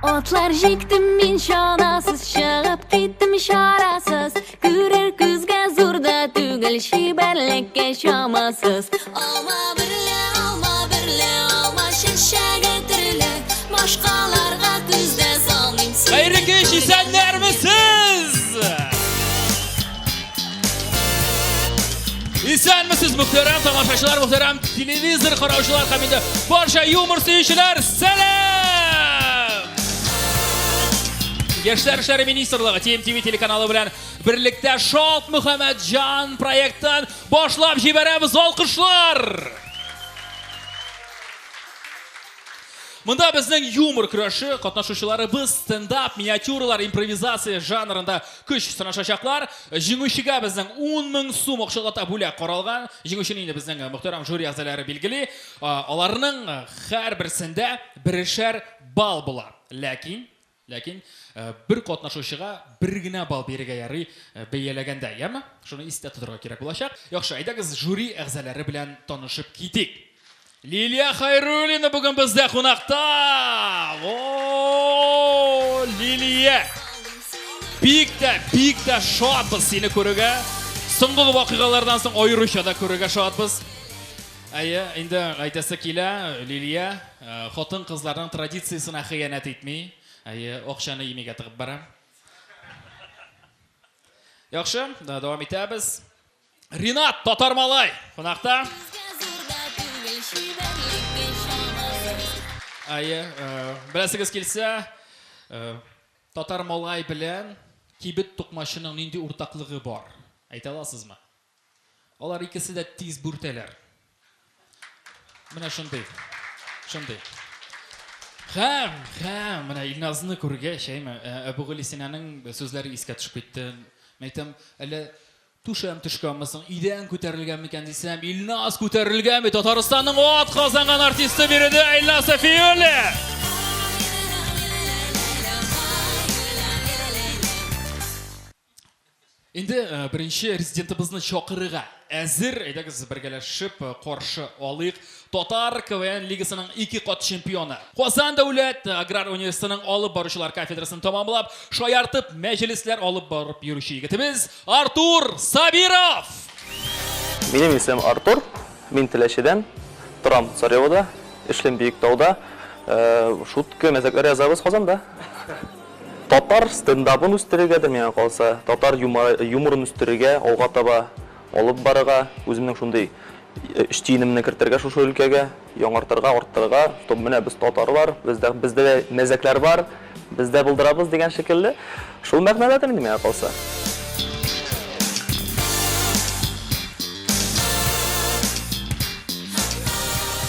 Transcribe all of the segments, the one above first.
Атлар җиктем мин чанасыз, чыгып киттем чарасыз. Күрер күзгә зур да түгел, чибәрлеккә чамасыз. Алма берлә, алма берлә, алма чәчәге төрле. Башкаларга күз дә салмыйм. Хәерле кич, исәннәрмесез! Исәнмесез, мөхтәрәм тамашачылар, мөхтәрәм телевизор караучылар һәм инде барча юмор сөючеләр, сәлам! Яшьләр эшләре министрлыгы TMTV телеканалы белән берлектә Шалт Мөхәммәтҗан проектын башлап җибәрәбез. Алкышлар! Монда безнең юмор көрәше катнашучыларыбыз стендап, миниатюралар, импровизация жанрында көч сынашачаклар. Җиңүчегә безнең 10 мең сум акчалата бүләк каралган. Җиңүчене инде безнең мөхтәрәм жюри әгъзалары билгели. Аларның һәрберсендә берешәр балл була. Ләкин Ләкин бер катнашучыга бер генә балл бирергә ярый бәяләгәндә, яме? Шуны истә тотарга кирәк булачак. Яхшы, әйдәгез жюри әгъзалары белән танышып китик. Лилия Хайруллина бүген бездә кунакта. О, Лилия! Бик тә, бик тә шатбыз сине күрүгә. Соңгы вакыйгалардан соң аеруча да күрүгә шатбыз. Әйе, инде әйтәсе килә, Лилия хатын-кызларның традициясенә хыянәт итми. Әйе, акчаны имигә тыгып бара. Яхшы, дәвам итәбез. Ринат, татар малай, кунакта. Әйе, беләсегез килсә, татар малай белән кибет тукмачының нинди уртаклыгы бар? Әйтә аласызмы? Алар икесе дә тиз бүртәләр. Менә шундый. Шундый. Һәм, һәм, менә Илназны күргәч, әйме, Әбүгалисинаның сүзләре искә төшеп китте. Мин әйтәм, әллә түшәм төшкәнме соң, идән күтәрелгән микән дисәм, Илназ күтәрелгән бит, Татарстанның ат казанган артисты биредә Илназ Сафиуллин! Инде беренче резидентыбызны чакырырга әзер. Әйдәгез бергәләшеп каршы алыйк. Татар КВН лигасының ике кат чемпионы. Казан дәүләт аграр университетының алып баручылар кафедрасын тәмамлап, шаяртып мәҗлесләр алып барып йөрүче егетебез Артур Сабиров! Минем исемем Артур, мин Теләчедән, торам Царевода, эшлим Биектауда, шутка, мәзәкләр язабыз Казанда. Татар стендабын үстерергәдер, миңа калса, татар юморын үстерергә, алга таба алып барырга, үземнең шундый өч тиенемне кертергә шушы өлкәгә, яңартырга, арттырырга, чтоб менә без татарлар, бездә бездә дә мәзәкләр бар, без дә булдырабыз дигән шикелле. Шул мәгънәдәдер инде миңа калса.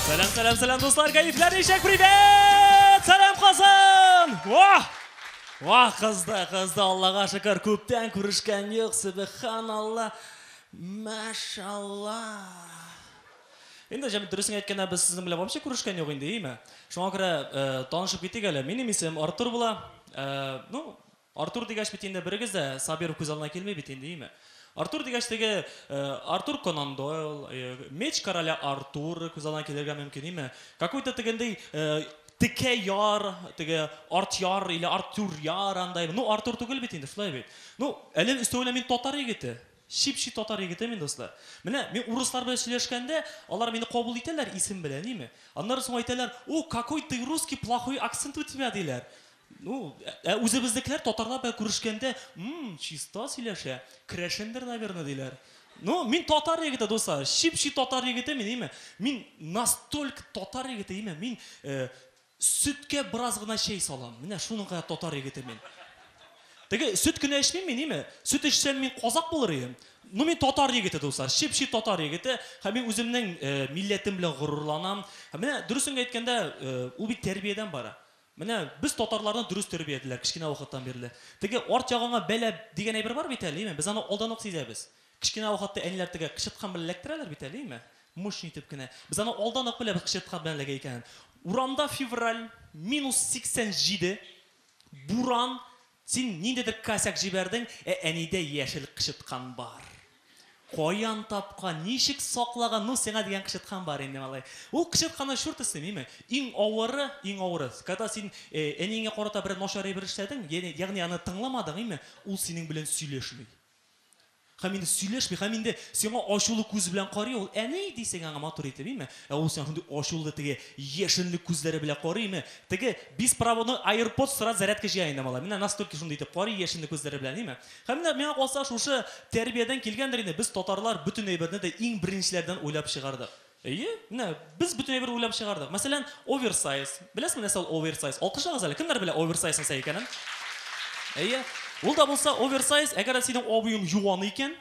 Сәлам, сәлам, сәлам, дуслар, кәефләр ничек? Привет! Сәлам, Казан! Вах! Вах, кызды, кызды, Аллага шөкер, күптән күрешкән юк, сөбханалла, машалла. Инде җәм дөресен әйткәндә, без сезнең белән вообще күрешкән юк инде, име? Шуңа күрә э, танышып китик әле. Минем исем Артур була. Э, ну, Артур дигәч бит инде берегез дә Сабиров күз алдына килми бит инде, име? Артур дигәч теге Артур Конан Дойл, Меч короля Артур күз алдына килергә мөмкин, име? Какой-то тегендей текә яр, теге Артяр или Артур яр андай. Ну, Артур түгел бит инде, шулай бит. Ну, әле өстәвенә мин татар егете. Чип-чи татар егете мин, дуслар. Менә мин урыслар белән сөйләшкәндә, алар мине кабул итәләр исем белән, име? Аннары соң әйтәләр, "О, какой ты русский, плохой акцент у тебя", диләр. Ну, ә үзебезнекеләр татарлар белән күрешкәндә, м, чиста сөйләшә, керәшендер, наверное, диләр. Ну, мин татар егете, дуслар, чип-чи татар егете мин, име. Мин настолько татар егете, име, мин э, сөткә бераз гына чәй салам. Менә шуның кадәр татар егете мин. Теге сөт кенә эчмим мин, име. Сөт эчсәм мин казак булыр идем. Ну, мин татар егете, дуслар, чип-чи татар егете. Һәм мин үземнең э, милләтем белән горурланам. Һәм менә дөресен әйткәндә, э, ул бит тәрбиядән бара. Менә без татарларны дөрес тәрбияләделәр кечкенә вакыттан бирле. Теге арт ягыңа бәла дигән әйбер бар бит әле, име? Без аны алдан ук сизәбез. Кечкенә вакытта әниләр теге кычыткан белән эләктерәләр бит әле, име? Мощный итеп кенә. Без аны алдан ук беләбез кычыткан белән эләгә икәнен. Урамда февраль, минус 87, буран, син ниндидер косяк җибәрдең, ә әнидә яшел кычыткан бар. Каян тапкан, ничек саклаган, ну сиңа дигән кычыткан бар инде, малай. Ул кычытканны чурт эслим, име? Иң авыры, иң авыры. Когда син әниеңә карата бер начар әйбер эшләдең, ягъни аны тыңламадың, име? Ул синең белән сөйләшми. Һәм инде сөйләшми, һәм инде сиңа ачулы күз белән карый ул. Әни дисең аңа матур итеп, име? Ә ул сиңа шундый ачулы теге яшенле күзләре белән карый, име? Теге беспроводной AirPods сразу зарядка җыя инде малай. Менә настолько шундый итеп карый яшенле күзләре белән, име? Һәм менә миңа калса, шушы тәрбиядән килгәндер инде, без татарлар бөтен әйберне дә иң беренчеләрдән уйлап чыгардык. Әйе, менә без бөтен әйберне уйлап чыгардык. Мәсәлән, оверсайз. Беләсезме нәрсә ул оверсайз? Алкышлагыз әле, кемнәр белә оверсайз нәрсә икәнен? Әйе. Ул да булса оверсайз, әгәр дә синең абыең юан икән,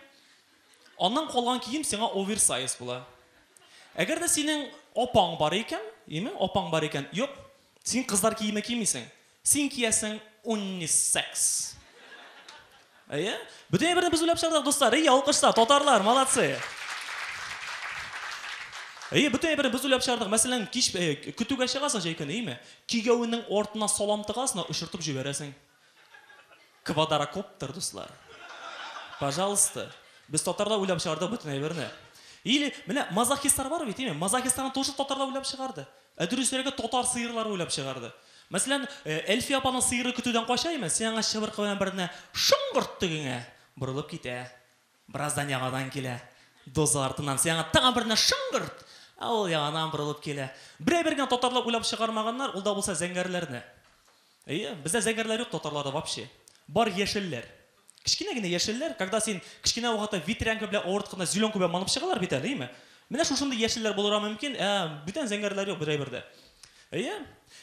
аннан калган кием сиңа оверсайз була. Әгәр дә синең апаң бар икән, име, апаң бар икән, юк, син кызлар киеме кимисең. Син киясең унисекс. Әйе? Бөтен әйберне без уйлап чыгардык, дуслар. Әйе, алкышлар, татарлар, молодцы. Әйе, бөтен әйберне без уйлап чыгардык. Мәсәлән, кич көтүгә чыгасың җәй көне, әйеме? Кигәвеннең артына салам тыгасың да очыртып җибәрәсең. Квадрокоптер, дуслар. Пожалуйста. Без татарлар уйлап чыгардык бөтен әйберне. Или менә мазохистлар бар бит, әйеме? Мазохистларны тоже татарлар уйлап чыгарды. Ә дөресрәге, татар сыерлары уйлап чыгарды. Мәсәлән, Әлфия апаның сыеры көтүдән кача име, син аңа чыбыркы белән берне шыңгырт тегеңә, борылып китә. Бераздан яңадан килә. Доза артыннан син аңа тагын берне шыңгырт, ә ул яңадан борылып килә. Берәй-бер генә татарлар уйлап чыгармаганнар, ул да булса зәңгәрләрне. Әйе, бездә зәңгәрләр юк татарларда вообще. Бар яшелләр. Кечкенә генә яшелләр, когда син кечкенә вакытта ветрянка белән авыртканда зеленка белән манып чыгалар бит әле, әйеме? Менә шушындый яшелләр булырга мөмкин, ә бүтән зәңгәрләр юк бер әйбердә. Әйе.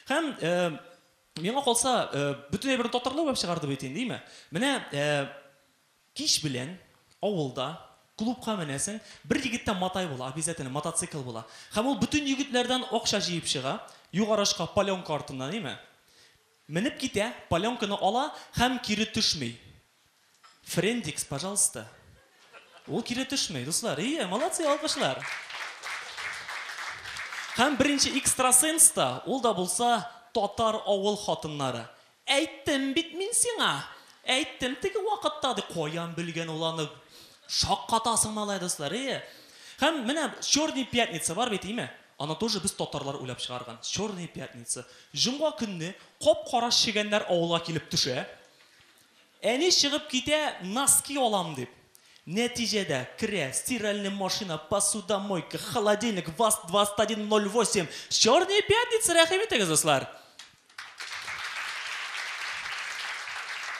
Һәм миңа калса, бөтен әйберне татарлар уйлап чыгарды бит инде, әйеме? Менә кич белән авылда клубка менәсең, бер егеттә матай була, обязательно мотоцикл була. Һәм ул бөтен егетләрдән акча җыеп чыга, югары очка паленка артыннан, әйеме? Менеп китә, паленканы ала һәм кире төшми. Френдикс, пожалуйста. Ул кире төшми, дуслар. Ие, молодцы, алкышлар. Һәм беренче экстрасенс та, ул да булса татар авыл хатыннары. Әйттем бит мин сиңа! Әйттем теге вакытта, ди. Каян белгән ул аны? Шаккатасың, малай, дуслар, ие. Һәм менә Черный пятница бар бит, име? Аны тоже без татарлар уйлап чыгарган. Черная пятница. Җомга көнне кап-кара чегәннәр авылга килеп төшә. Әни чыгып китә, носки алам дип. Нәтиҗәдә, керә стиральный машина, посудомойка, холодильник, ВАЗ-2108. Черная пятница, рәхим итегез, дуслар!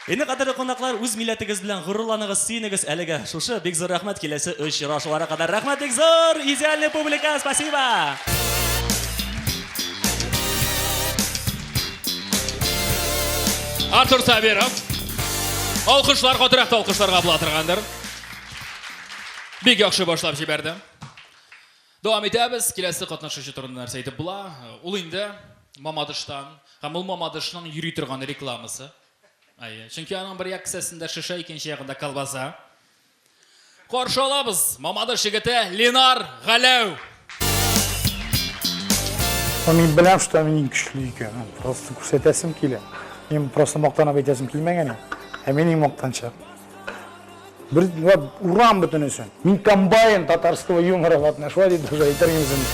Инде, кадерле кунаклар, үз милләтегез белән горурланыгыз, сөенегез. Әлегә шушы. Бик зур рәхмәт. Киләсе очрашуларга кадәр. Рәхмәт бик зур! Идеальный публика, спасибо! Артур Сабиров. Алкышлар, катырак та алкышларга була торгандыр. Бик яхшы башлап җибәрде. Дәвам итәбез. Киләсе катнашучы турында нәрсә әйтеп була? Ул инде Мамадыштан. Һәм ул Мамадышның йөри торган рекламасы. Әйе. Чөнки аның бер як кесәсендә шешә, икенче ягында колбаса. Каршы алабыз Мамадыш егете Ленар Галәү. Ну, мин беләм, что мин иң көчле икән. Просто күрсәтәсем килә. Мин просто мактанып әйтәсем килмәгән. Ә мин иң мактанчак. Бер урам бөтенесен. Мин комбайн татарского юмора вот нашла дип даже әйтер идем.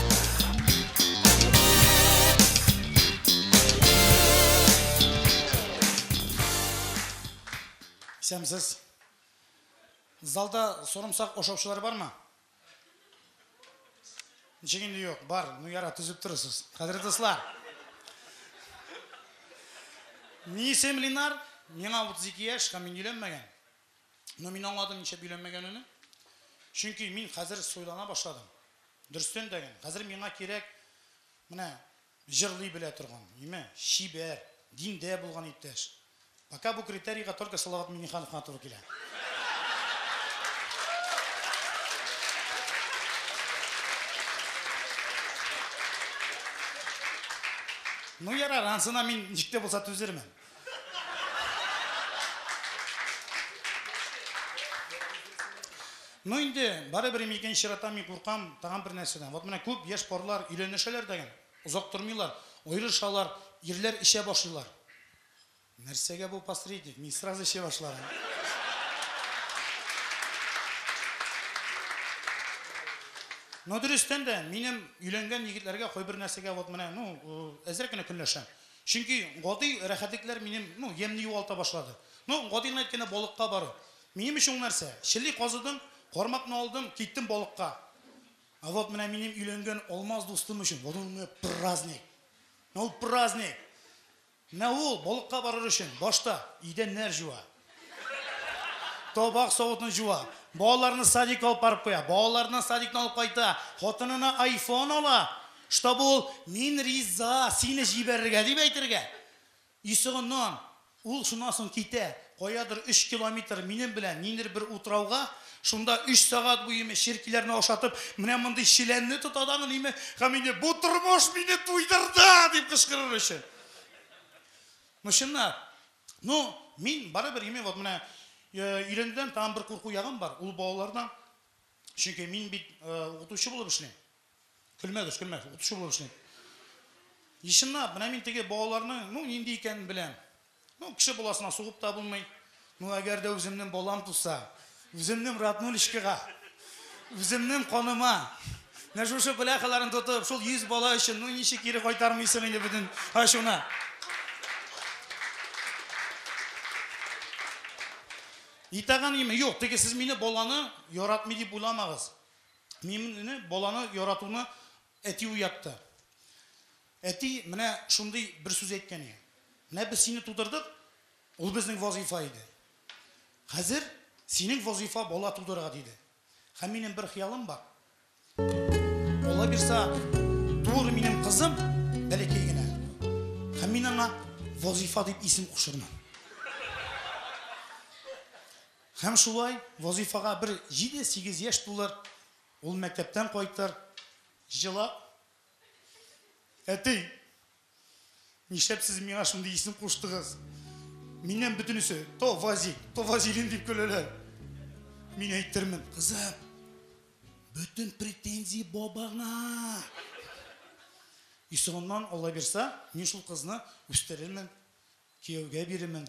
Исәнмесез. Залда сорымсак ашаучылар бармы? Ничек инде юк? Бар. Ну яра, түзеп торырсыз. Кадерле дуслар. Мин исемем Ленар, миңа 32 яшь һәм мин өйләнмәгән. Но мин аңладым нишләп өйләнмәгәнемне. Чөнки мин хәзер суйлана башладым. Дөрестән дә, хәзер миңа кирәк менә җырлый белә торган, име, чибәр, диндә булган иптәш. Пока бу критерийга только Салават Миңнеханов кына туры килә. Ну ярар, ансына мин ничек тә булса түзермен. Ну инде, барыбер икенче чиратта мин куркам тагын бер нәрсәдән. Вот менә күп яшь парлар өйләнешәләр дәген, озак тормыйлар, аерышалар, ирләр эчә башлыйлар. Нәрсәгә бу посредник? Мин сразу эчә башладым. Но дөрестән дә, минем өйләнгән егетләргә кайбер нәрсәгә вот менә, ну, әзрәк кенә көнләшәм. Чөнки гади рәхәтлекләр минем, ну, ямьне югалта башлады. Ну, гади генә әйткәндә, балыкка бару. Минем өчен ул нәрсә? Чели казыдым, кармакны алдым, киттем балыкка. А вот менә минем өйләнгән Алмаз дустым өчен, вот ул менә праздник. Менә ул праздник. Менә ул балыкка барыр өчен башта идәннәр җуа. Табак савытын җуа. Балаларны садикка алып барып куя. Балаларны садиктан алып кайта. Хатынына айфон ала. Чтобы ул мин риза сине җибәрергә дип әйтергә. И соңыннан ул шуннан соң китә. Каядыр өч километр минем белән ниндидер бер утрауга, шунда өч сәгать буе черкиләрне ашатып, менә мондый челәнне тота да ниме, һәм инде бу тормыш мине туйдырды дип кычкырыр өчен. Ну, чынлап. Ну, мин барыбер име, вот менә өйләнүдән тагын бер курку ягым бар, ул балалардан. Чөнки мин бит укытучы булып эшлим. Көлмәгез, көлмәгез, укытучы булып эшлим. И чынлап, менә мин теге балаларның, ну, нинди икәнен беләм. Ну, кеше баласына сугып та булмый. Ну, әгәр дә үземнең балам туса, үземнең роднулечкага, үземнең каныма, менә шушы бляхаларын тотып, шул 100 бала өчен, ну, ничек кире кайтармыйсың инде бөтен ачуны. Итаган име? Юк, теге сез мине баланы яратмый дип уйламагыз. Мине баланы яратуны әти уятты. Әти менә шундый бер сүз әйткән иде. Менә без сине тудырдык, ул безнең вазыйфа иде. Хәзер синең вазыйфа бала тудырырга, диде. Һәм минем бер хыялым бар. Алла бирса, туыр минем кызым, бәләкәй генә. Һәм мин аңа Вазыйфа дип исем кушырмын. Һәм шулай Вазыйфага бер җиде-сигез яшь тулыр, ул мәктәптән кайтыр, җылап, Әти, нишләп сез миңа шундый исем куштыгыз? Миннән бөтенесе то Вазик, то Вазилин дип көләләр. Мин әйтермен, кызым, бөтен претензия бабаңа. И соңыннан, Алла бирса, мин шул кызны үстерермен, кияүгә бирермен.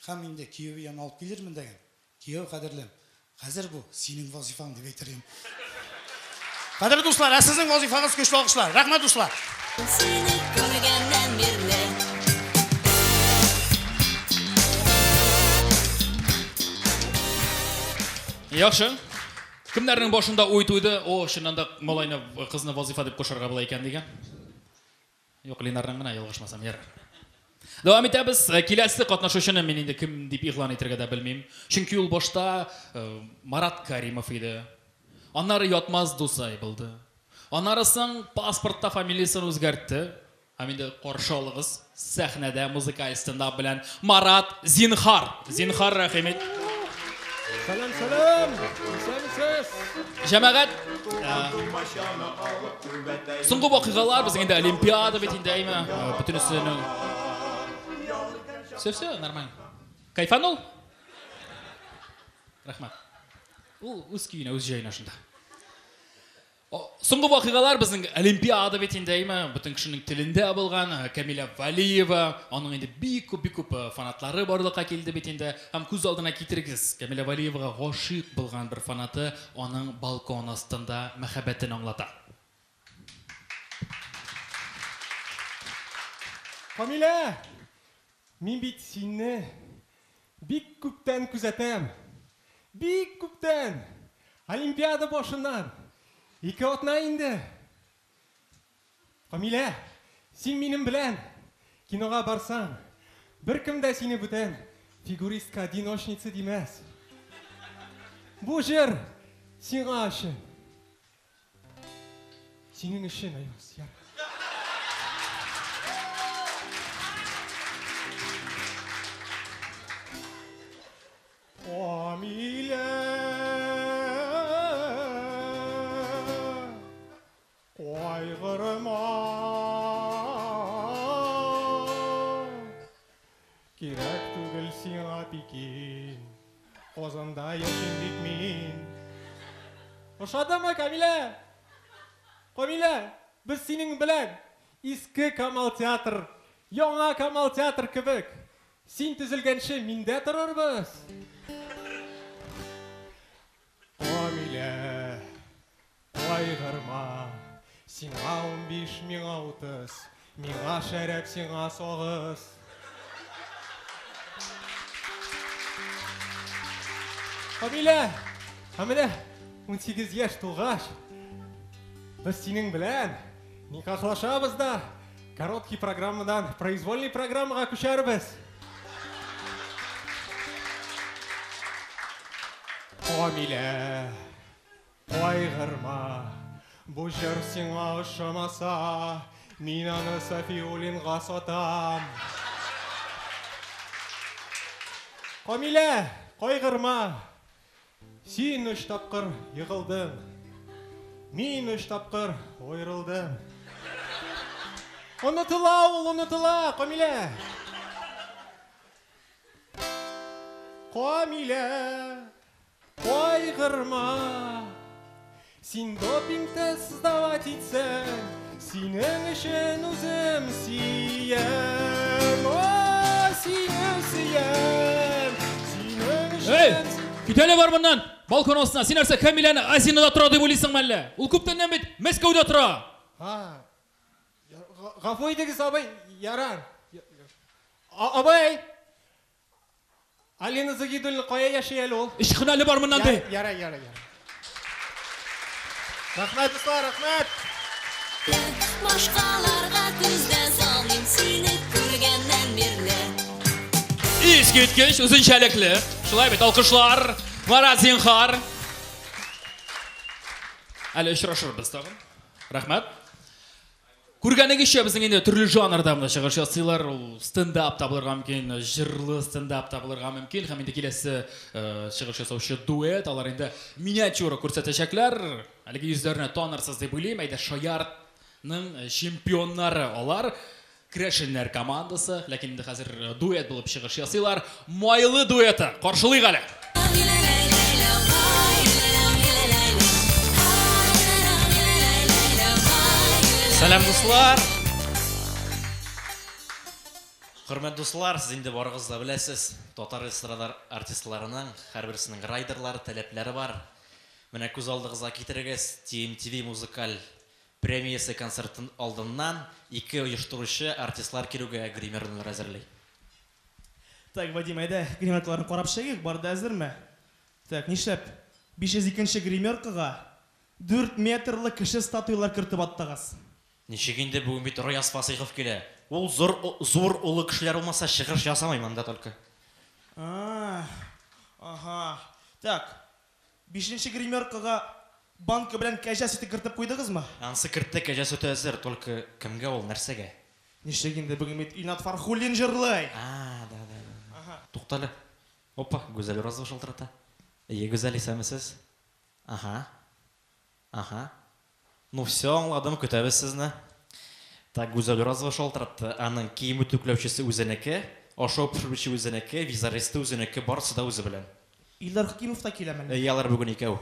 Һәм инде кияү янына алып килермен дәген. Кияү, кадерлем, хәзер бу синең вазифаң, дип әйтер идем. Кадерле дуслар, ә сезнең вазифагыз көчле алкышлар. Рәхмәт, дуслар. Сине күргәннән бирле. Яхшы. Кемнәрнең башында уй туйды, о, чыннан да малайны, кызны вазифа дип кушарга була икән дигән? Юк, Ленарның гына ялгышмасам, ярар. Дәвам итәбез. Э, киләсе катнашучыны мин инде кем дип игълан итәргә дә белмим. Чөнки ул башта э, Марат Каримов иде. Аннары Ятмаз Дусай булды. Аннары соң паспортта фамилиясен үзгәртте. Һәм инде каршы алыгыз сәхнәдә музыкаль стендап белән Марат Зинхар. Зинхар рәхим ит. Сәлам, сәлам! Исәнмесез! Җәмәгать, соңгы вакыйгалар безнең инде Олимпиада бит инде, әйме? Бөтенесенең. Все, все, нормально. Кайфанул? Рәхмәт. Ул үз көенә, үз җаена шунда. Соңгы вакыйгалар безнең Олимпиада бит инде, әйме, бөтен кешенең телендә булган Камилә Валиева, аның инде бик күп, бик күп фанатлары барлыкка килде бит инде. Һәм күз алдына китерегез, Камилә Валиевага гашыйк булган бер фанаты аның балкон астында мәхәббәтен аңлата. Камилә! Мин бит сине бик күптән күзәтәм. Бик күптән! Олимпиада башыннан. Ике атна инде. Камилә, син минем белән кинога барсаң, беркем дә сине бүтән фигуристка-одиночница димәс. Бу җыр сиңа өчен. Синең өчен, Аяз, яр. Камилә, кайгырма. Кирәк түгел сиңа Пекин, Казанда яшим бит мин. Ошадымы, Камилә? Камилә, без синең белән иске Камал театр, яңа Камал театр кебек. Син төзелгәнче миндә торырбыз. Камилә, Кайгырма, сиңа 15, миңа 30, миңа шәраб, сиңа сагыз. Камилә, ә менә 18 яшь тулгач, без синең белән никахлашабыз да, короткий программадан произвольный программага күчәрбез. Камилә, кайгырма, бу җыр сиңа ошамаса, мин аны Сафиуллинга сатам. Камилә, кайгырма, син өч тапкыр егылдың, мин өч тапкыр аерылдым. Онытыла ул, онытыла, Камилә. Камилә, кайгырма, син допинг тест сдавать итсәң, синең өчен үзем сөям. О, сине сөям, синең Эй, өчен... кит әле бар моннан! Балкон астына. Син нәрсә, Камиләне Азинада тора дип уйлыйсыңмы әллә? Ул күптәннән бит Мәскәүдә тора. А, гафу итегез, абый, ярар. Абый! Алина Загидуллина кая яши әле ул? Ычкын әле бар моннан ди. Ярар, ярар, ярар. Рәхмәт, дуслар, рәхмәт! Башкаларга күз дә салмыйм сине күргәннән бирле. Искиткеч, үзенчәлекле. Шулай бит, алкышлар. Марат, зинхар. Әле очрашырбыз тагын. Рәхмәт. Күргәнегезчә, безнең инде төрле жанрда монда чыгыш ясыйлар. Ул стендап та булырга мөмкин, җырлы стендап та булырга мөмкин. Һәм инде киләсе э, чыгыш ясаучы дуэт, алар инде миниатюра күрсәтәчәкләр. Әлеге йөзләрне танырсыз дип уйлыйм. Әйдә, Шаяртның э, чемпионнары алар. Керәшеннәр командасы, ләкин инде хәзер э, дуэт булып чыгыш ясыйлар. Майлы дуэты. Каршылыйк әле. Сәлам, дуслар! Хөрмәт дуслар, сез инде барыгыз да беләсез, татар эстрада артистларының һәрберсенең райдерлары, таләпләре бар. Менә күз алдыгызга китерегез, TMTV музыкаль премиясе концертын алдыннан ике оештыручы артистлар килүгә гримернылар әзерли. Так, Вадим, әйдә, гримеркаларны карап чыгыйк, бар да әзерме? Так, нишләп 502 нче гримеркага 4 метрлы кеше статуялар кертеп аттыгыз? Ничек инде, бүген бит Раяз Фасыйхов килә. Ул зур зур олы кешеләр булмаса чыгыш ясамый монда только. А, ага. Так, бишенче гримеркага банка белән кәҗә сөте кертеп куйдыгызмы? Ансы кертте, кәҗә сөте әзер, только кемгә ул, нәрсәгә? Ничек инде, бүген бит Илнат Фархуллин җырлый. А, да, да, да. Туктале. Опа, Гүзәл Уразова шалтырата. Әйе, Гүзәл, исәнмесез? Ага. Ага. Ну все, аңладым, көтәбез сезне. Так, Гүзәл Уразова шалтыратты. Аның кием үтүкләүчесе үзенеке, ашау пешерүче үзенеке, визажисты үзенеке, барысы да үзе белән. Илдар Хәкимов та киләме әллә? Әйе, алар бүген икәү.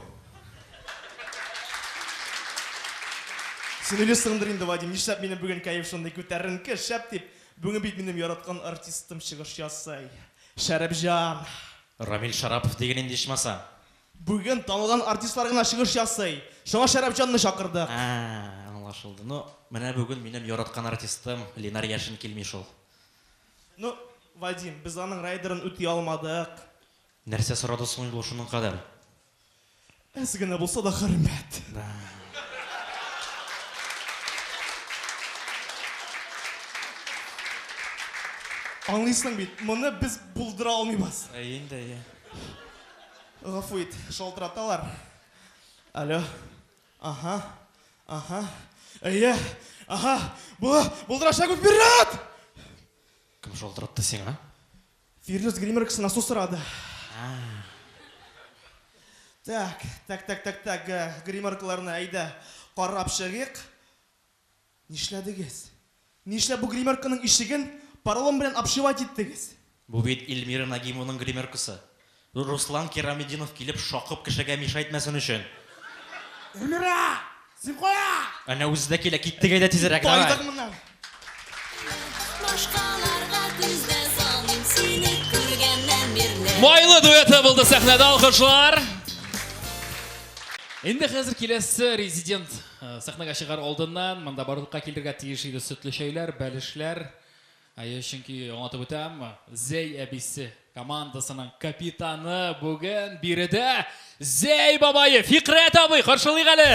Син уйлыйсыңдыр инде, Вадим, нишләп минем бүген кәеф шундый күтәренке, шәп дип. Бүген бит минем яраткан артистым чыгыш ясый. Шәрәпҗан. Рамил Шарапов диген инде ичмаса. Бүген танылган артистлар гына чыгыш ясый. Шуңа Шәрәпҗанны чакырдык. А, аңлашылды. Ну, менә бүген минем яраткан артистым Ленар Яшин килми шул. Ну, Вадим, без аның райдерын үти алмадык. Нәрсә сорады соң инде ул шуның кадәр? Әз генә булса да хөрмәт. Аңлыйсың бит, моны без булдыра алмыйбыз. Әйе инде, әйе. Гафу ит, шалтыраталар. Алло. Ага. Ага. Әйе. Ага. Була, булдырачак, вперед! Кем шалтыратты сиңа? Фирдүс гримеркасына су сорады. Так, так, так, так, так, э, гримеркаларны әйдә карап чыгыйк. Нишләдегез? Нишләп бу гримерканың ишеген поролон белән обшивать иттегез? Бу бит Эльмира Нагимованың гримеркасы. Руслан Кираметдинов килеп шакып кешегә мешать итмәсен өчен. Эльмира! Син кая? Әнә үзе дә килә, киттек әйдә тизрәк, давай. Тайдык моннан. Башкаларга күз дә салмыйм сине күргәннән бирле. Майлы дуэты булды сәхнәдә, алкышлар. Инде хәзер киләсе резидент э, сәхнәгә чыгар алдыннан монда барлыкка килергә тиеш иде сөтле чәйләр, бәлешләр. Әйе, чөнки аңлатып үтәм, Зәй әбисе командасының капитаны бүген биредә Зәй бабае Фикрәт абый каршылыйк әле.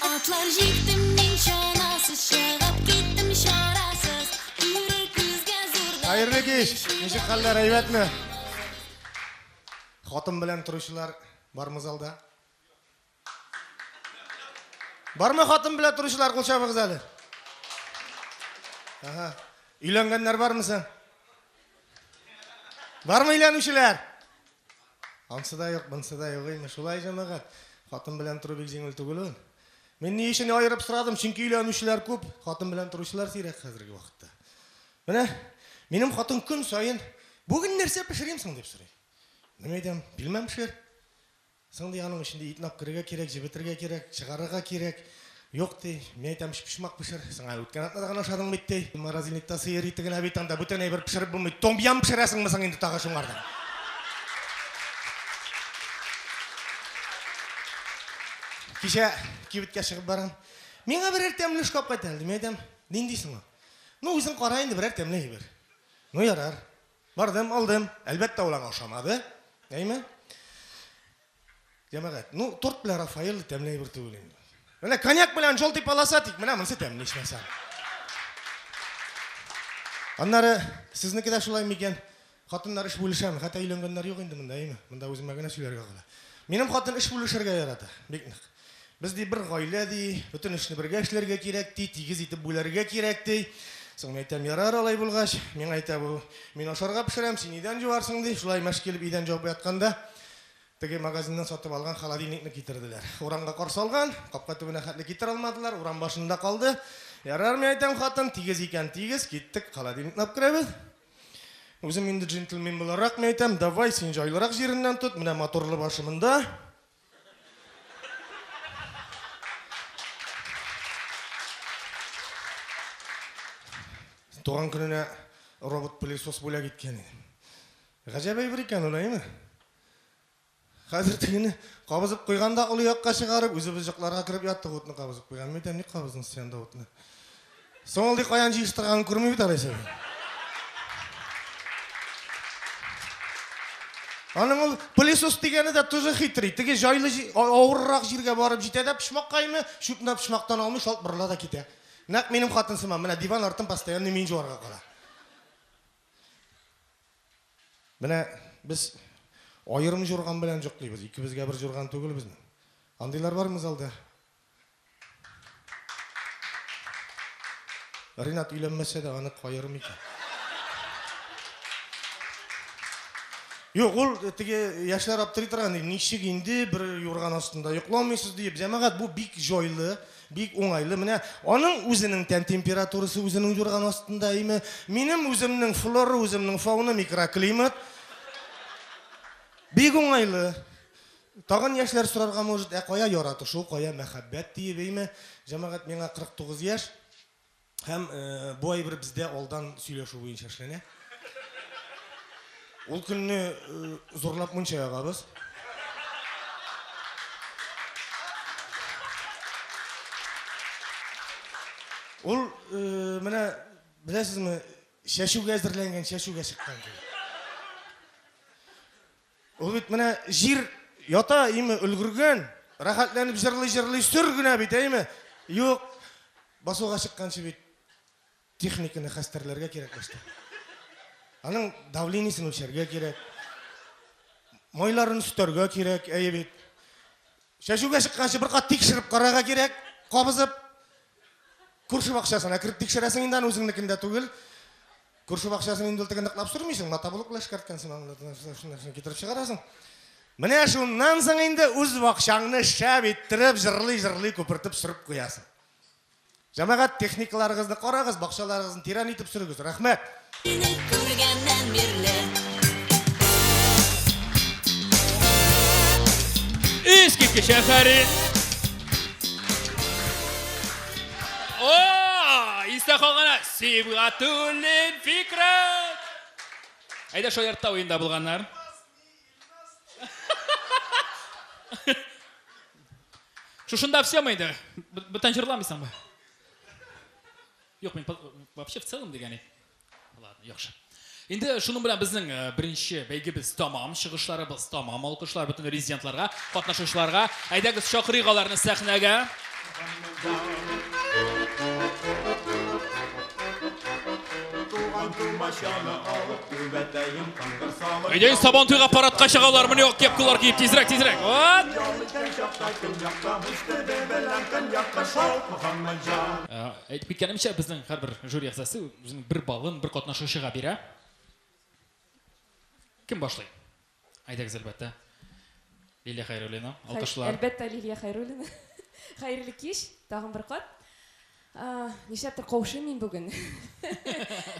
Атлар җиктем мин чанасыз, чыгып киттем чарасыз. Күрер күзгә зур да Хәерле кич! Ничек хәлләр, әйбәтме? Хатын белән торучылар бармы залда? Бармы хатын белән торучылар, кул чабыгыз әле. Ага. Өйләнгәннәр бармы соң? Бармы өйләнүчеләр? Ансы да юк, бунсы да юк, инде шулай җәмәгать. Хатын белән тору бик җиңел түгел ул. Мин ни өчен аерып сорадым? Чөнки өйләнүчеләр күп, хатын белән торучылар сирәк хәзерге вакытта. Менә минем хатын көн саен бүген нәрсә пешерим соң дип сорый. Мин әйтәм, пилмән пешер. Соң ди, аның өчен ди итне алып керергә кирәк, җебетергә кирәк, чыгарырга кирәк. Юк ди, мин әйтәм, өчпочмак пешер. Соң әле үткән атнада гына ашадың бит ди. Морозильникта сыер ите генә бит, анда бүтән әйбер пешереп булмый. Том-ям пешерәсеңме соң инде тагы шуңардан? Кичә кибеткә чыгып барам. Миңа берәр тәмле шкаф кайт әле, мин әйтәм, нинди соң ул? Ну, үзең кара инде, берәр тәмле әйбер. Ну, ярар. Бардым, алдым. Әлбәттә, ул аңа ошамады. Әйме? Җәмәгать, ну, торт белән Рафаэль тәмле әйбер түгел инде. Менә коньяк белән желтый полоса тик менә монысы тәмле ичмасам. Аннары сезнеке дә шулай микән? Хатыннар эш бүлешәме? Хәтта өйләнгәннәр юк инде монда, әйме? Монда үземә генә сөйләргә кала. Минем хатын эш бүлешергә ярата, бик нык. Без, ди, бер гаилә, ди, бөтен эшне бергә эшләргә кирәк, ди, тигез итеп бүләргә кирәк, ди. Соң мин әйтәм, ярар алай булгач. Миңа әйтә бу, мин ашарга пешерәм, син идән җуарсың, ди. Шулай мәш килеп идән җуып ятканда, теге магазиннан сатып алган холодильникны китерделәр. Урамга кар салган, капка төбенә хәтле китерә алмадылар, урам башында калды. Ярар, мин әйтәм, хатын, тигез икән, тигез, киттек, холодильникны алып керәбез. Үзем инде джентльмен буларак, мин әйтәм, давай, син җайлырак җиреннән тот, менә моторлы башы монда. Туган көненә робот-пылесос бүләк иткән идем. Гаҗәп әйбер икән ул, әйеме? Хәзер тегене кабызып куйган да олы якка чыгарып, үзебез йокларга кереп яттык, утны кабызып куйган. Мин әйтәм, ник кабыздың син анда утны? Соң ул ди каян җыештырганын күрми бит алайса. Аның ул пылесос дигәне дә тоже хитрый. Теге җайлы авыррак җиргә барып җитә дә почмаккаймы, чүпне почмактан алмый, шалт борыла да китә. Нәкъ минем хатын сыман, менә диван артын постоянно мин жуарга кала. Менә без аерым журган белән җоклыйбыз. Икебезгә бер журган түгел безнең. Андыйлар бармы залда? Ринат өйләнмәсә дә аны каерым икән. Юк, ул теге яшьләр аптырый торган, ничек инде бер юрган астында йокламыйсыз диеп. Җәмәгать, бу бик җайлы, бик уңайлы. Менә аның үзенең тән температурасы үзенең юрган астында име. Минем үземнең флора, үземнең фауна, микроклимат. Бик уңайлы. Тагын яшьләр сорарга может, ә кая яратышу, кая мәхәббәт диеп, әйме? Җәмәгать, миңа 49 яшь. Һәм бу әйбер бездә алдан сөйләшү буенча эшләнә. Ул көнне зурлап мунча ягабыз. Ул менә беләсезме, чәчүгә әзерләнгән, чәчүгә чыккан кебек. Ул бит менә җир ята, име, өлгергән, рәхәтләнеп җырлый-җырлый сөр генә бит, әйме? Юк, басуга чыкканчы бит техниканы хәстәрләргә кирәк башта. Аның давлениесен үлчәргә кирәк. Майларын өстәргә кирәк, әйе бит. Чәчүгә чыкканчы бер кат тикшереп карарга кирәк, кабызып. Күрше бакчасына кереп тикшерәсең инде аны үзеңнекендә түгел. Күрше бакчасын инде ул теге ныклап сөрмисең, мотоблок белән эшкәрткәнсең, аны китереп чыгарасың. Менә шуннан соң инде үз бакчаңны шәп иттереп, җырлый-җырлый күпертеп сөреп куясың. Җәмәгать, техникаларыгызны карагыз, бакчаларыгызны тирән итеп сөрегез. Рәхмәт. Сине күргәннән бирле. Искиткеч афәрин! О, истә калган Сибгатуллин Фикрәт! Әйдә шаяртта уенда булганнар. Шушында все мы инде. Бүтән җырламыйсыңмы? Юк, мин вообще в целом дигән. Ладно, яхшы. Инде шуның белән безнең беренче бәйгебез тамам, чыгышларыбыз тамам. Алкышлар бөтен резидентларга, катнашучыларга. Әйдәгез, чакырыйк аларны сәхнәгә. Әйдәгез, Сабантуйга парадка чыгалар, менә кепкалар киеп, тизрәк, тизрәк. Вот. Әйтеп киткәнемчә, безнең һәрбер жюри әгъзасы үзенең бер баллын бер катнашучыга бирә. Кем башлый? Әйдәгез, әлбәттә. Лилия Хәйруллина, алкышлар. Әлбәттә, Лилия Хәйруллина. Хәерле кич, тагын бер кат. Нишләптер каушыйм мин бүген.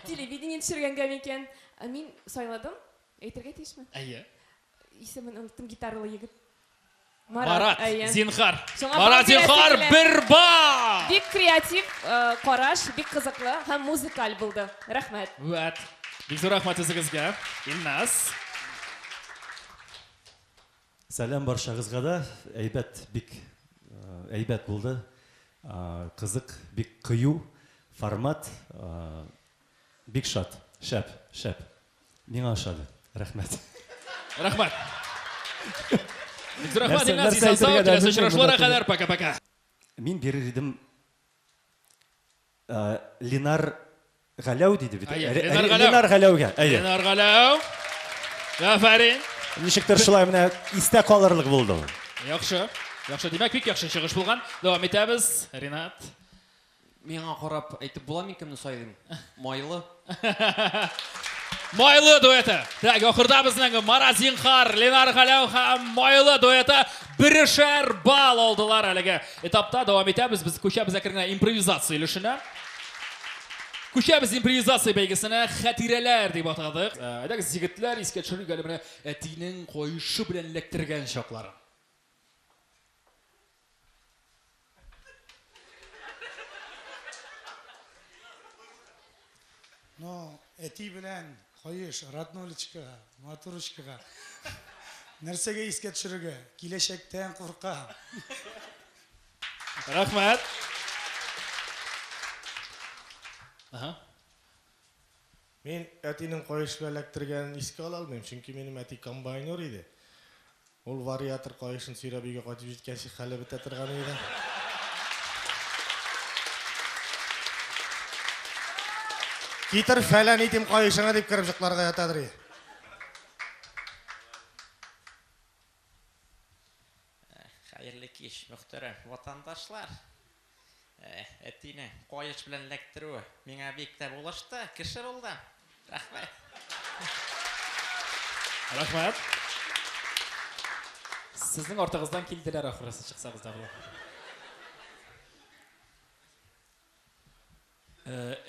Телевидение төшергәнгә микән? Мин сайладым. Әйтергә тиешме? Әйе. Исемен оныттым, гитаралы егет. Марат, зинхар. Марат, зинхар, бер балл! Бик креатив караш, бик кызыклы һәм музыкаль булды. Рәхмәт. Вәт. Бик зур рәхмәт үзегезгә. Илназ. Сәлам баршагызга да. Әйбәт, бик әйбәт булды. Кызык, бик кыю формат. Бик шат. Шәп, шәп. Миңа ошады. Рәхмәт. Рәхмәт. Бик зур рәхмәт, Илназ. Исән сау, киләсе очрашуларга кадәр. Пока-пока. Мин бирер идем Ленар Галәү диде бит. Ленар Галәүгә. Әйе. Ленар Галәү. Афәрин. Ничектер шулай менә истә калырлык булды. Яхшы. Яхшы, димәк, бик яхшы чыгыш булган. Дәвам итәбез. Ринат. Миңа карап әйтеп була, мин кемне сайлыйм? Майлы. Майлы дуэты. Так, ахырда безнең Марат Зинхар, Ленар Галәү һәм Майлы дуэты берешәр балл алдылар әлеге этапта. Дәвам итәбез. Без күчәбез әкрен генә импровизация өлешенә. Күчәбез импровизация бәйгесенә. Хатирәләр дип атадык. Әйдәгез, егетләр, искә төшерик әле менә әтинең каешы белән эләктергән чакларын. Но әти белән каеш роднолечкага, матурочкага нәрсәгә искә төшерергә? Киләчәктән курка. Рәхмәт. Ага. Мин әтинең каеш белән эләктергәнен искә ала алмыйм, чөнки минем әти комбайнер иде. Ул вариатор каешын сөйрәп өйгә кайтып җиткәнче хәле бетә торган иде. Китер фәлән итим каешыңа дип кереп җыкларга ятадыр иде. Хәерле кич, мөхтәрәм ватандашлар. Әтине каеш белән эләктерүе миңа бик тә булышты, кеше булдым. Рәхмәт. Рәхмәт. Сезнең артыгыздан килделәр ахрысы, чыксагыз да була.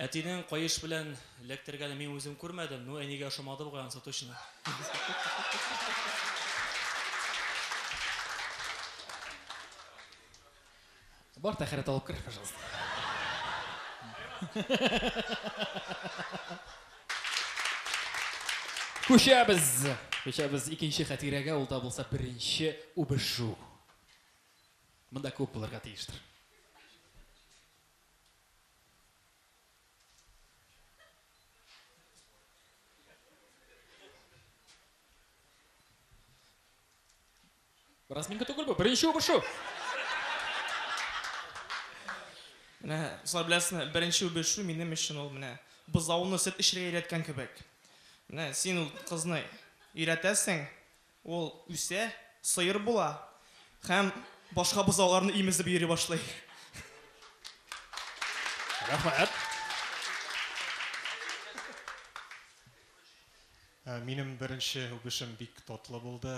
Әтинең каеш белән эләктергәнен мин үзем күрмәдем, ну әнигә ошамады бугай анысы точно. Бар тәхәрәт алып кер, пожалуйста. Күчәбез. Күчәбез икенче хатирәгә, ул да булса беренче үбешү. Монда күп булырга тиештер. Разминка түгел бу, беренче үбешү. Менә, шулай беләсезме, беренче үбешү минем өчен ул менә бозауны сөт эчәргә өйрәткән кебек. Менә син ул кызны өйрәтәсең, ул үсә, сыер була һәм башка бозауларны имезеп йөри башлый. Рәхмәт. Минем беренче үбешем бик татлы булды.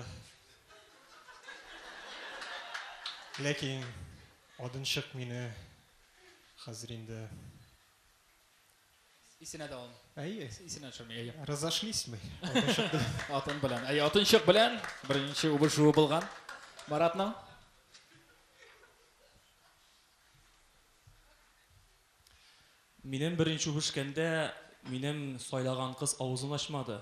Ләкин адынчык мине хәзер инде Исенә дә алмый. Әйе. Исенә төшерми, әйе. Разошлись мы. Адынчык белән. Атын белән. Әйе, атынчык белән беренче үбешүе булган Маратның. Минем беренче үбешкәндә минем сайлаган кыз авызын ачмады.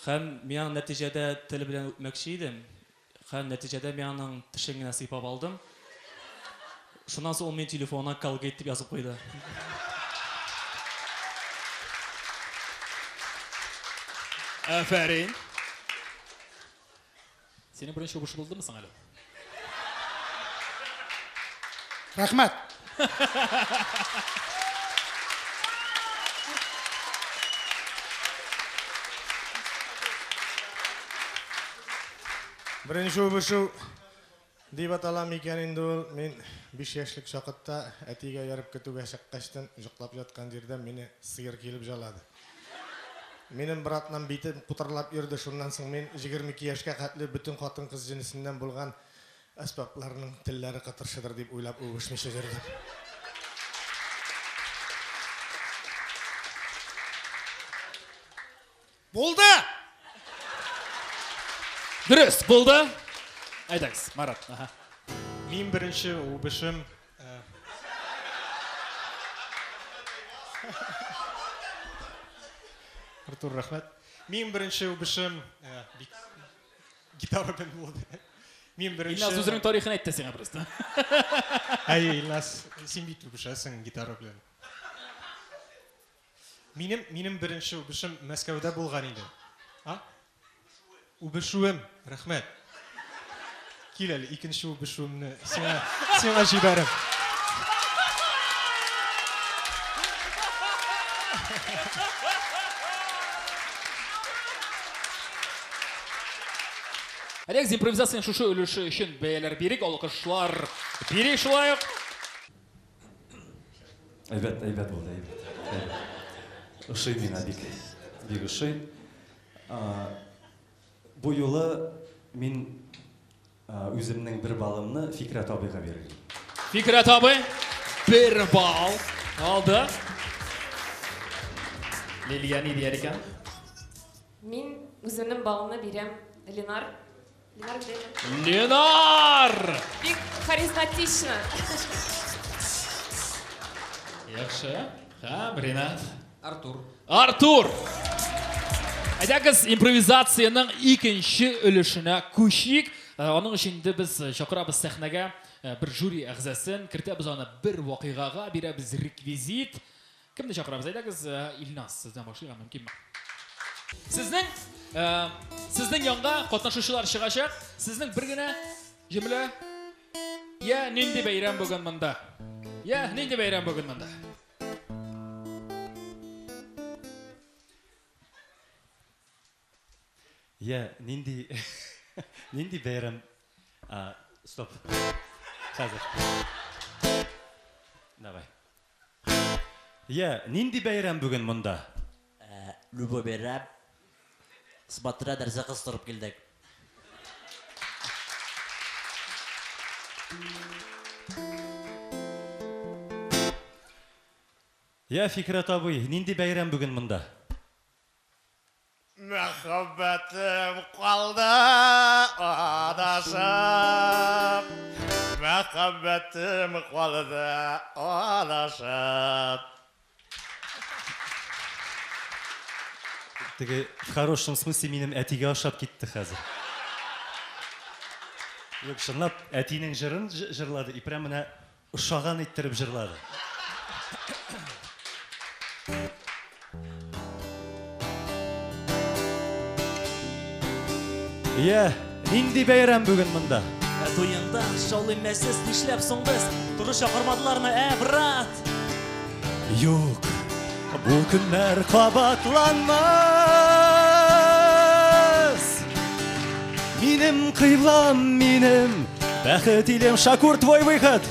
Һәм мин аны нәтиҗәдә тел белән үпмәкче идем. Һәм нәтиҗәдә мин аның тешен генә сыйпап алдым. Шуннан соң ул минем телефонына Колгейт дип язып куйды. Афәрин. Синең беренче үбеш булдымы соң әле? Рәхмәт. Беренче үбешү дип атала микән инде ул? Мин 5 яшьлек чакытта әтигә ияреп көтүгә чыккачтын, йоклап яткан җирдән мине сыер килеп җалады. Минем братнам битем кутырлап йөрде, шуннан соң мин 22 яшькә хәтле бөтен хатын-кыз җенесеннән булган әсбапларның телләре кытыршыдыр дип уйлап үбешмичә йөрдем. Булды! Дөрес, булды. Әйдәгез, Марат. Аһа. Мин беренче үбешем Артур, рәхмәт. Мин беренче үбешем бик гитара белән булды. Мин беренче Илназ үзенең тарихын әйтте сиңа просто. Әйе, Илназ, син бит үбешәсең гитара белән. Минем минем беренче үбешем Мәскәүдә булган иде. А? Үбешүем, рәхмәт. Кил әле, икенче үбешүемне сиңа сиңа җибәрәм. Әйдәгез, импровизациянең шушы өлеше өчен бәяләр бирик, алкышлар бирик шулай ук. Әйбәт, әйбәт булды, әйбәт. Әйбәт. Ошый миңа бик. Бик ошый. Бу юлы мин үземнең бер балымны Фикрәт абыйга бирермен. Фикрәт абый бер балл алды. Лилия ни дияр икән? Мин үземнең балымны бирәм Ленар. Ленар где? Ленар! Бик харизматично. Яхшы. Һәм Ринат. Артур. Артур! Әйдәгез, импровизациянең икенче өлешенә күчик. Э, аның өчен инде без э, чакырабыз сәхнәгә э, бер жюри әгъзасын, кертәбез аны бер вакыйгага, бирәбез реквизит. Кемне чакырабыз? Әйдәгез, Илназ, сездән башлыйк, мөмкинме? Сезнең сезнең янга катнашучылар чыгачак. Сезнең бер генә җөмлә. Я, нинди бәйрәм бүген монда? Я, нинди бәйрәм бүген монда? Я, нинди нинди бәйрәм? А, стоп. Хәзер. Давай. Я, нинди бәйрәм бүген монда? Э, любой бәйрәм. Смотря нәрсә кыстырып килдек. Я, Фикрәт абый, нинди бәйрәм бүген монда? Мәхәббәтем калды адашып, Мәхәббәтем калды адашып. Теге в хорошем смысле минем әтигә ошап китте хәзер. Юк, чынлап, әтинең җырын җырлады и прям менә ошаган иттереп җырлады. Я, нинди бәйрәм бүген монда? Ә туеңда шаулый мәсез, нишләп соң без? Туры чакырмадылармы, ә, брат? Юк, бу көннәр кабатланмас. Минем кыйблам, минем бәхет илем, Шакур, твой выход.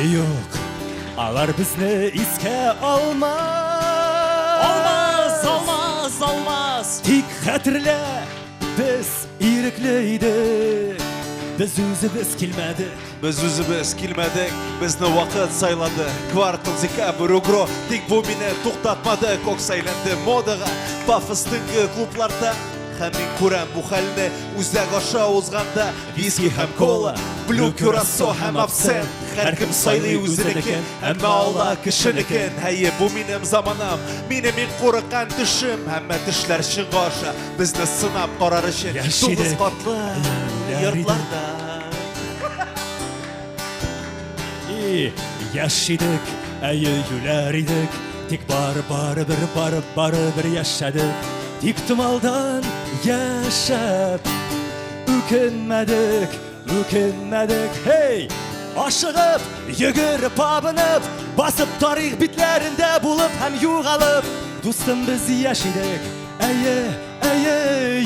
Юк, алар безне искә алмас. Алмас, алмас, алмас. Тик хәтерлә, без ирекле идек. Без үзебез килмәдек. Без үзебез килмәдек, безне вакыт сайлады. Квартал, декабрь, угро, тик бу мине туктатмады. Кокс әйләнде модага, пафос төнге клубларда. Һәм мин күрәм бу хәлне үзәк аша узганда. Виски һәм кола, Люблю кюрасо һәм абсент. Һәркем сайлый үзенекен, әмма ала кешенекен. Әйе, бу минем заманам, минем иң курыккан төшем. Әмма төшләр чынга аша, безне сынап карар өчен. Тугыз катлы йортларда. И, яшь идек, әйе, юләр идек, тик бар барыбер барып барыбер яшәдек. Тик томалдан яшәп үкенмәдек, үкенмәдек. Һей! Ашыгып, йөгереп, абынып, басып тарих битләрендә булып һәм югалып, дустым без яшь идек, әйе, әйе,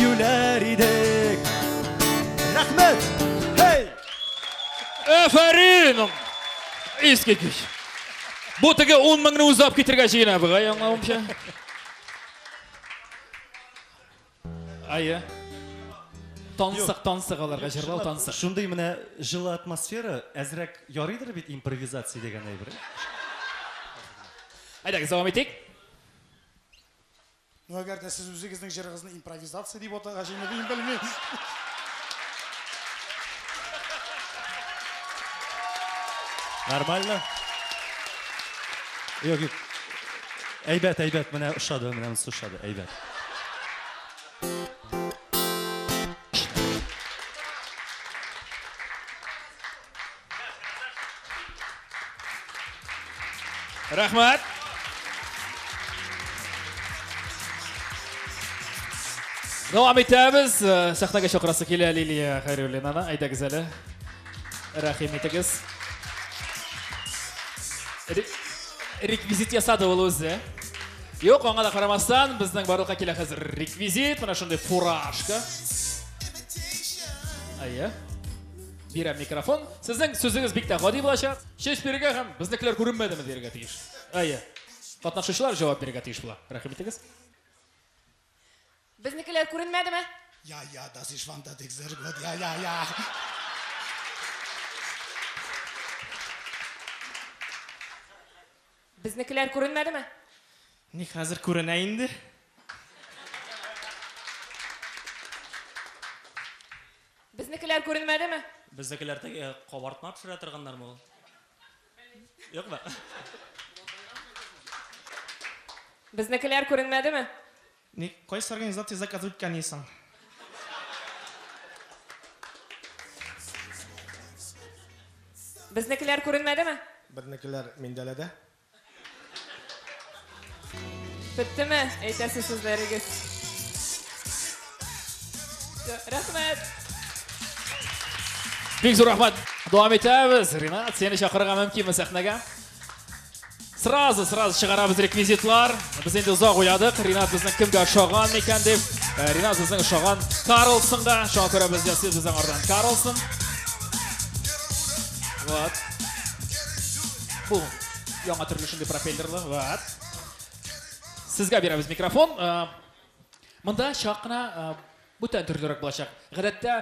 юләр идек. Рәхмәт! Һей! Афәрин! Искиткеч. Бу теге 10 меңне үзе алып китергә җыена бугай, аңлавымча. Әйе. Тансык, тансык аларга җырлау тансык. Шундый менә җылы атмосфера, әзрәк ярыйдыр бит импровизация дигән әйбер. Әйдәгез, дәвам итик. Ну, әгәр дә сез үзегезнең җырыгызны импровизация дип атагач, инде мин белмим. Нормально? Юк, юк. Әйбәт, әйбәт, менә ошады, менә монысы ошады, әйбәт. Рәхмәт. Дәвам итәбез. Э, сәхнәгә чакырасы килә Лилия Хәйруллинаны. Әйдәгез әле. Рәхим итегез. Реквизит ясады ул үзе. Юк, аңа да карамастан, безнең барлыкка килә хәзер реквизит, менә шундый фуражка. Әйе. Бирәм микрофон. Сезнең сүзегез бик тә гади булачак. Чәч бирергә һәм безнекеләр күренмәдеме дияргә тиеш. Әйе. Катнашучылар җавап бирергә тиеш була. Рәхим итегез. Безнекеләр күренмәдеме? Ja, ja, das ist fantastisch, sehr gut. Ja, ja, ja. Безнекеләр күренмәдеме? Ни хәзер күренә инде. Безнекеләр күренмәдеме? Безнекеләр теге кабартма пешерә торганнармы ул? Юкмы? Безнекеләр күренмәдеме? Ни, кайсы организация заказ иткән исең? Безнекеләр күренмәдеме? Безнекеләр Миндәләдә. Беттеме әйтәсе сүзләрегез? Рәхмәт. Бик зур рәхмәт. Дәвам итәбез. Ринат, сине чакырырга мөмкинме сәхнәгә? Сразу, сразу чыгарабыз реквизитлар. Без инде озак уйладык, Ринат безнең кемгә ошаган микән дип. Э, Ринат безнең ошаган Карлсонга. Шуңа күрә без ясыйбыз безнең ардан Карлсон. Вот. Бу яңа төрле шундый пропеллерлы. Вот. Сезгә бирәбез микрофон. Э, монда чак кына э, Бүтән төрлерәк булачак. Гадәттә,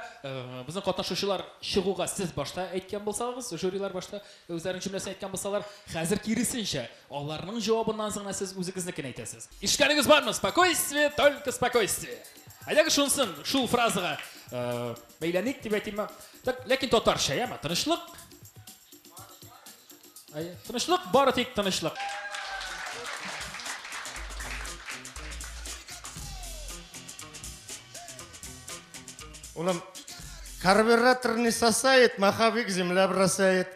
безнең катнашучылар чыгуга сез башта әйткән булсагыз, жюрилар башта үзләренең җөмләсен әйткән булсалар, хәзер киресенчә, аларның җавабыннан соң гына сез үзегезнекен әйтәсез. Ишеткәнегез бармы? Спокойствие, только спокойствие. Әйдәгез шунысын, шул фразага бәйләник дип әйтимме? Так, ләкин татарча, яме? Тынычлык. Әйе, тынычлык, бары тик тынычлык. Улым, карбюратор не сосает, маховик земля бросает.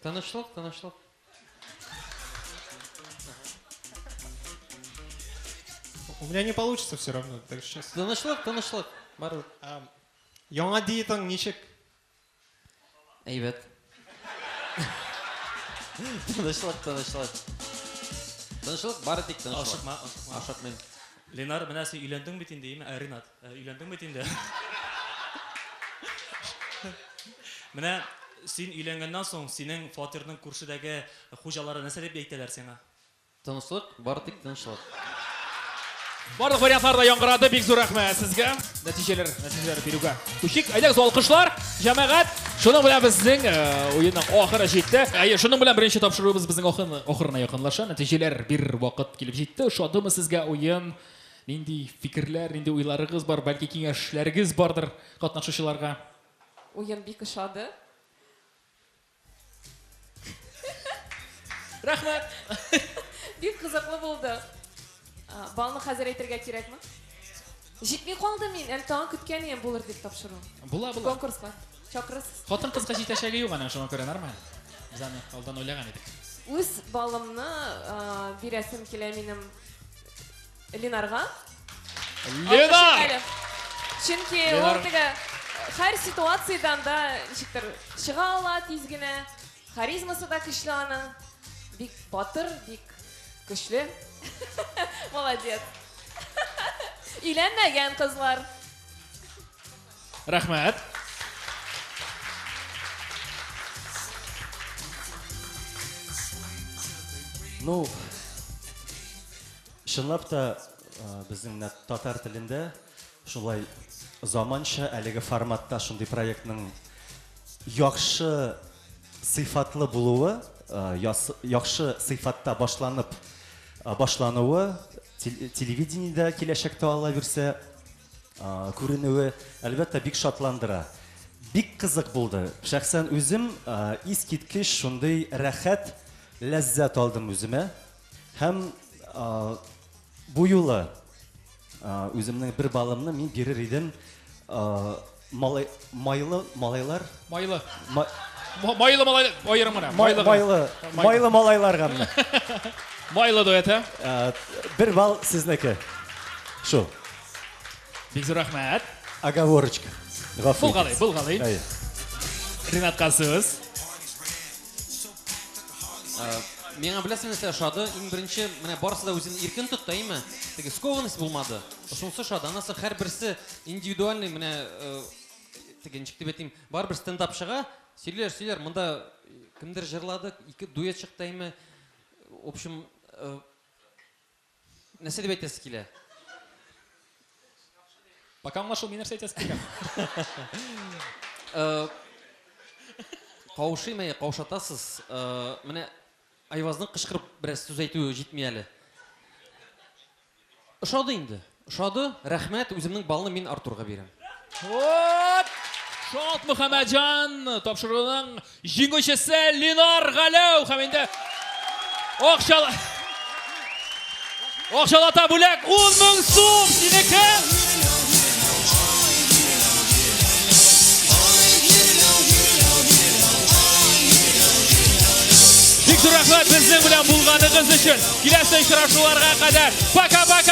Тынычлык, тынычлык. У меня не получится все равно, так сейчас. Тынычлык, тынычлык. Барыбер. Яңа диетаң ничек? Әйбәт. Тынычлык, тынычлык. Тынычлык, бары тик тынычлык. Ашыкма, ашыкма. Ашыкмыйм. Ленар, менә син өйләндең бит инде, име? Ә, Ринат, э, өйләндең бит инде. Менә син өйләнгәннән соң синең фатирның күршедәге хуҗалары нәрсә дип әйтәләр сиңа? Тынычлык, бары тик тынычлык. Барлык вариантлар да яңгырады. Бик зур рәхмәт сезгә. Нәтиҗәләр, нәтиҗәләр бирүгә күчик. Әйдәгез, алкышлар, җәмәгать. Шуның белән безнең э, уенның ахыры җитте. Әйе, шуның белән беренче тапшыруыбыз безнең ахырына якынлаша. Нәтиҗәләр бир вакыт килеп җитте. Ошадымы сезгә уен? Нинди фикерләр, нинди уйларыгыз бар? Бәлки киңәшләрегез бардыр катнашучыларга? уен бик ошады. Рәхмәт. Бик кызыклы булды. Балны хәзер әйтергә кирәкме? Җитми калды мин, әле тагын көткән идем булыр дип тапшыру. Була, була. Конкурска чакырырсыз. Хатын-кызга җитәчәге юк аның, шуңа күрә нормаль. Без аны алдан уйлаган идек. Үз балымны бирәсем килә минем Ленарга. Ленар! Чөнки ул теге һәр ситуациядән дә ничектер чыга ала тиз генә. Харизмасы да көчле аның. Бик батыр, бик көчле. Молодец. Өйләнмәгән кызлар. Рәхмәт. Ну, чынлап та безнең менә татар телендә шулай заманча әлеге форматта шундый проектның яхшы сыйфатлы булуы, яхшы сыйфатта башланып башлануы телевидениедә киләчәктә ала бирсә күренүе, әлбәттә, бик шатландыра. Бик кызык булды. Шәхсән үзем искиткеч шундый рәхәт ләззәт алдым үземә. Һәм бу юлы үземнең бер балымны мин бирер идем малай, майлы малайлар. Майлы. Майлы малайлар, аерым гына. Майлы, майлы, майлы малайларга менә. Майлы дуэты. Бер балл сезнеке. Шул. Бик зур рәхмәт. Оговорочка. Гафу. Булгалый, булгалый. Ринатка сүз. Миңа беләсең нәрсә ошады? Иң беренче, менә барысы да үзен иркен тотты, әйме? Теге скованность булмады. Шунысы ошады. Аннан соң һәрберсе индивидуальный, менә теге ничек дип әйтим, барыбер стендап чыга, сөйләр, сөйләр. Монда кемдер җырлады, ике дуэт чыкты, әйме? В общем, Нәрсә дип әйтәсе килә? Пока аңлашылмый нәрсә әйтәсе килгән. Э, каушыйм әйе, каушатасыз. Э, менә Айвазның кычкырып бераз сүз әйтүе җитми әле. Ошады инде. Ошады. Рәхмәт, үземнең балны мин Артурга бирәм. Вот! Шот Мөхәммәтҗан тапшыруның җиңүчесе Ленар Галәү һәм инде акчала акчалата бүләк 10 мең сум синеке. Бик зур рәхмәт безнең белән булганыгыз өчен. Киләсе очрашуларга кадәр. Пока-пока!